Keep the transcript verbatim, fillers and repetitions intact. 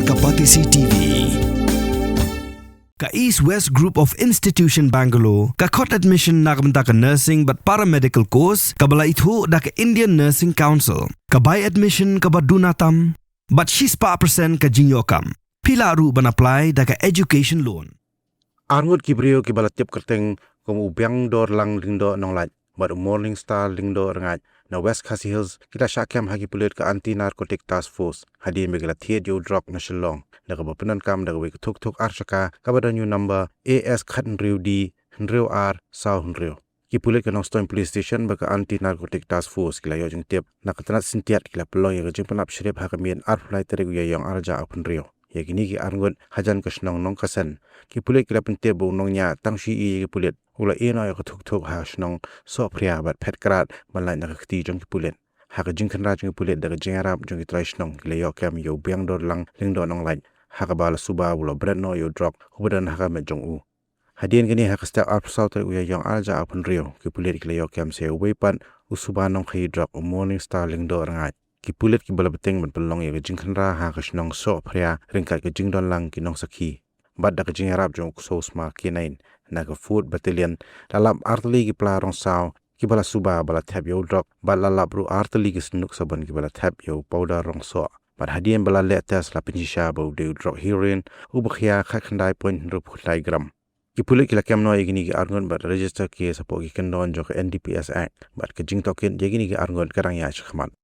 Ka Batesi T V. Ka East West Group of Institution Bangalore ka khot admission na ka bynta ka nursing bad paramedical course kaba la ithuh da ka Indian Nursing Council. Ka bai admission kaba duna tam bad shispah percent ka jingïoh kam. Phi lah ruh ban apply da ka education loan. Arngut ki briew kiba la tip kyrteng kum u Biangdorlang Lyngdoh Nonglait bad u Morning Star Lyngdoh Rngaid na West Khasi Hills ki la shah kem ha ki pulit ka Anti Narcotic Task Force hadien ba ki la thied ïa u drok na Shillong da kaba pyndonkam da kawei ka thuk thuk ar shaka kaba don ïa u number A S khathynriew D hynriew ar saw hynriew. Ki pulit ka Nongstoiñ Police Station bad ka Anti Narcotic Task Force ki la ïoh jingtip na ka tnat Syntiat ki la pynlong ïa ka jingpynlap shrip ha ka miet arphew lai tarik u Ïaïong arhajar arphew hynriew ïa kine ki arngut hajan ka shnong Nongkasen. Ki pulit ki la pyntip ba u nongñiah tang shu ïohi ïa ki pulit u la ïeh noh ïa ka thuk thuk ha shnong Sohphria bad phet krad ban lait na ka kti jong ki pulit. Ha ka jingkhynra jong ki pulit da ka jingïarap jong ki trai shnong ki la ïoh kem ïa u Biangdorlang Lyngdoh Nonglait ha kaba la suba u la bret noh ïa u drok uba don ha ka met jong u. Hadien kane ha ka step arphew saw tarik u Ïaïong arhajar arphew hynriew ki pulit ki la ïoh kem sa ïa uwei pat u suba nongkhaïi drok u Morning Star Lyngdoh Rngaid. Ki pulit kiba la bteng ban pynlong ïa ka jingkhynra ha ka shnong Sohphria ryngkat ka jingdon lang ki nongsakhi bad da ka jingïarap jong u ksew sma K nine na ka Fourth Battalion la lap artylli ki pla rong saw kiba la suba ba la thep ïa u drok bad la lap ruh artylli ki synduk sabon kiba la thep ïa u powder rong soh. Bad hadien ba la leh test la pynshisha ba u dei u drok heroin uba khia khatkhyndai point hynriewphew khyndai gram. Ki pulit ki la kem noh ïa kine ki arngut bad register case hapoh ki kyndon jong ka N D P S Act bad ka jingtohkit ïa kine ki arngut ka dang ïaid shakhmat.